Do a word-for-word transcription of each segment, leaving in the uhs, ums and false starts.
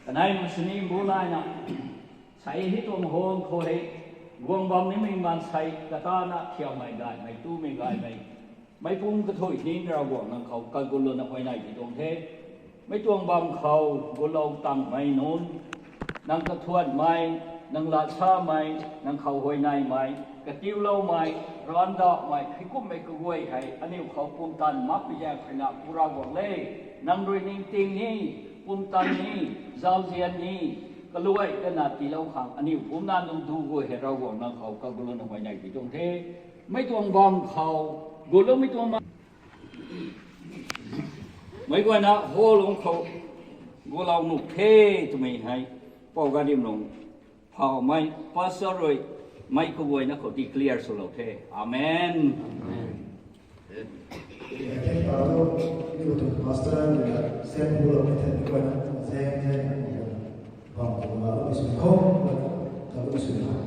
Kanei sini bu naina, sei hei tuang hon khou hei, guang bam nimei maansei katana thiammei gaymei, tumei gaymei, meic pum kathui ni Ravguangc nang khou kagulou na huayney ti tuang the. Mei tuang bam khou gulou tangmei nunc, nang kathuanmei, nang latsamei, nang khou huayneymei, katiuloumei, randamei, heikumhmei kaguay hei aniu khou pumtan makpui zaeng khou na Pu Ravguangc le, nang rui ningting ni, pumtan ni, zauzian ni, kaluai kana tiilou khang aniu pumna nunc du guay hei Ravguangc nang khou kagulou na huayney ti tuang the. Mei tuang bam khou guloumei tuang ma mei guayna hall lung khou gulou nuh the twmei hei, Pou Gadimlung phaumei pastor rui mei kaguayna khou declare swlou the. Amen. Pastor rui sen gulou the, mei guayna zeng zeng bam khou gulou sw khou, ta gulou sw khou.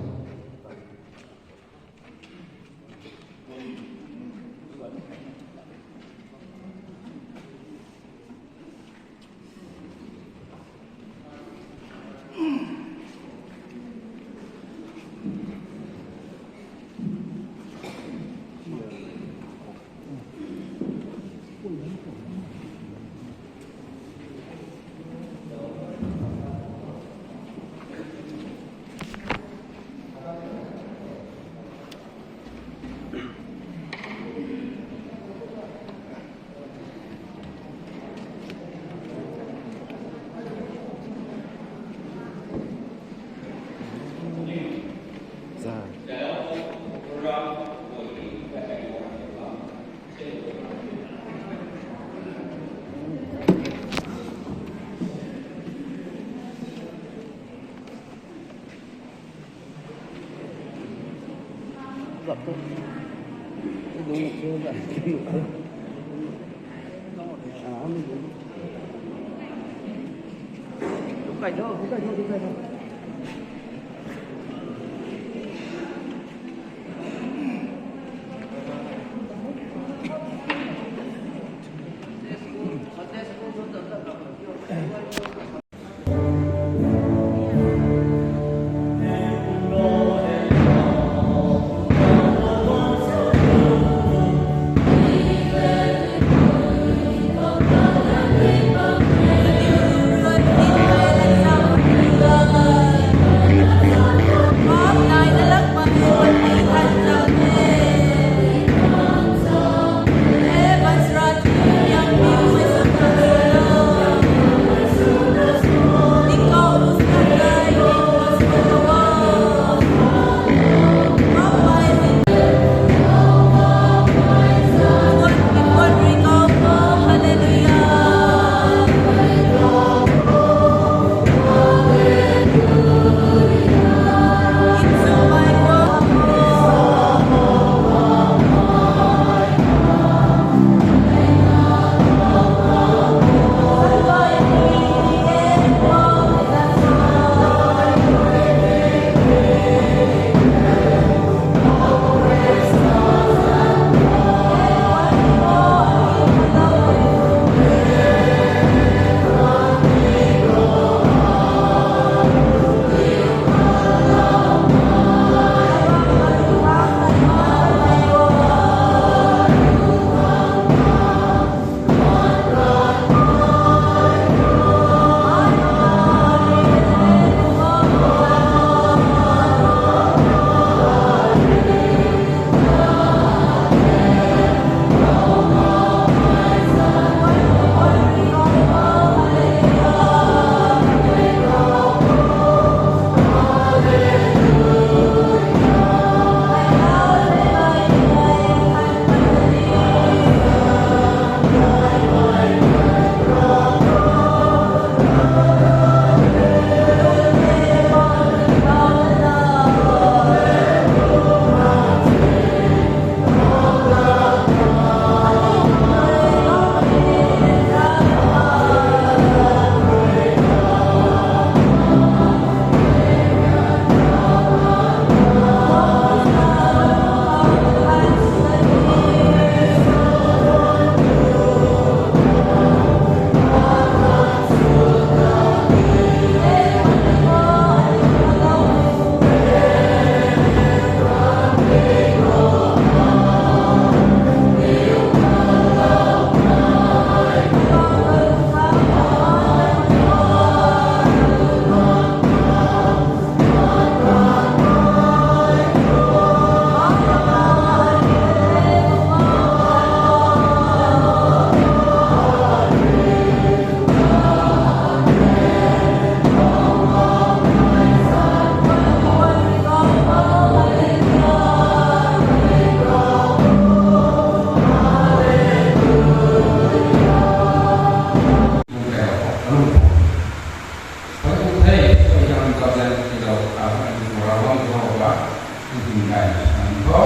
Tingdai sw kan tho.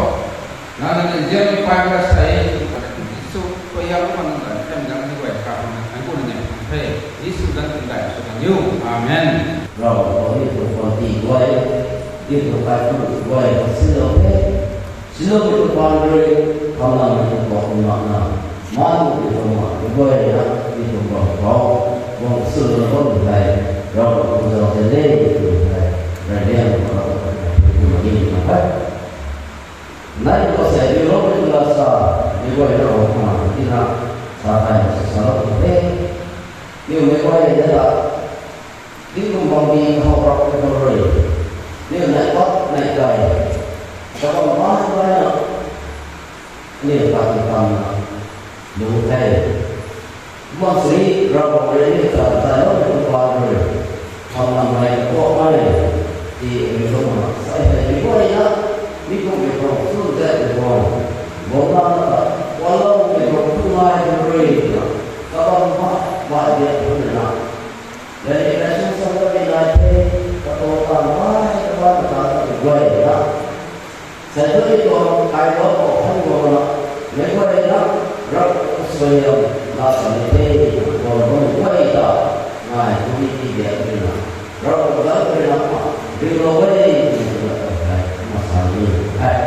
Nana ni zian ni pai ka sei, Jisu ko ya ko nang da kan dang ni guay ka nang kan ko ni kan the. Jisu dang tingdai sw kan niu. Amen. Rav ko ni ko ti guay, ni ko kai ko guay ko si lo the. Silo mi tuang pan rui, kham lam mi tuang bok mak na, man mi tuang mak, mi guay na, mi tuang bok khou, bok sw na bam tei, Rav tuang zau tei le, mi tuang tei, rai liang na bam tei, mi tuang ni na hai. Nai ko se, mi lo mi tuang la sa, mi guay na bok na, ti na, sa kai sa sa lo te. Ni mi guay na la, Tingkum bangbi khou rap khou rui, niu nai pat nai kai, kabam bai bai na, niu ta ti tam na, lung the. Mak sini rap khou rui niu ta tai lou ni kum bang rui, kham lam nai kua mai, ti mi lung na, sai hei mi guay na, mi kum mi khou sun zat mi khou, bam na na ta, kua lou mi khou tu ngai khou rui na, kabam bai bai diak khou rui na, Revelation sangga ni nai the, kato tan bai, kato tan bai, kato guay na. Sai tu ni tuang, kai lo ko han guang na. Mei guay na, rap suaihiam, la sa ni the, guang guang guay ta. Ngai, tu ni ti dia tu na. Rap guang guay na, riu lo guay, ni tu na ta hai, ma sa ni hai.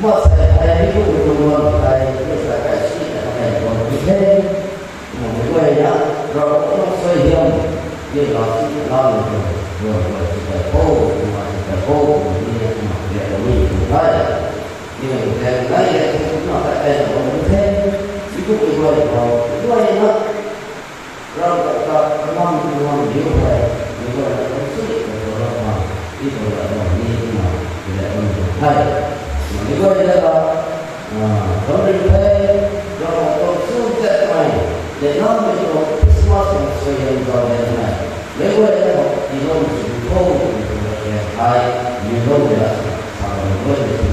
Mak sei hei mi kum mi tuang luan tei, mi sa kai si ta kai tuang mi the. Kum mi guay na, Rav tuang suaihiam, mi la si la mi tuang luan guay si kai po, kum ma si kai po, kum mi ni kum ma si kai po mi tuang tei. Mi na kum tei nai le kum na kai kai tuang mi the. Mi kum mi guay tuang, mi guay na, Rav ta ta, kanam kanam diu hei, mi guay na kan sui, kan sui la ma, i tuang la ma, ni ma, ni la ma, ni hei. Ma mi guay na ta, ah, kan ri hei, Rav ta kan sui tet mai, le nam mi tuang Christmas kan sui yan zau le mai. Mi guay na ta, i lom sui ko, mi tuang la ke hei, mi lom ya, sa kan guay na sui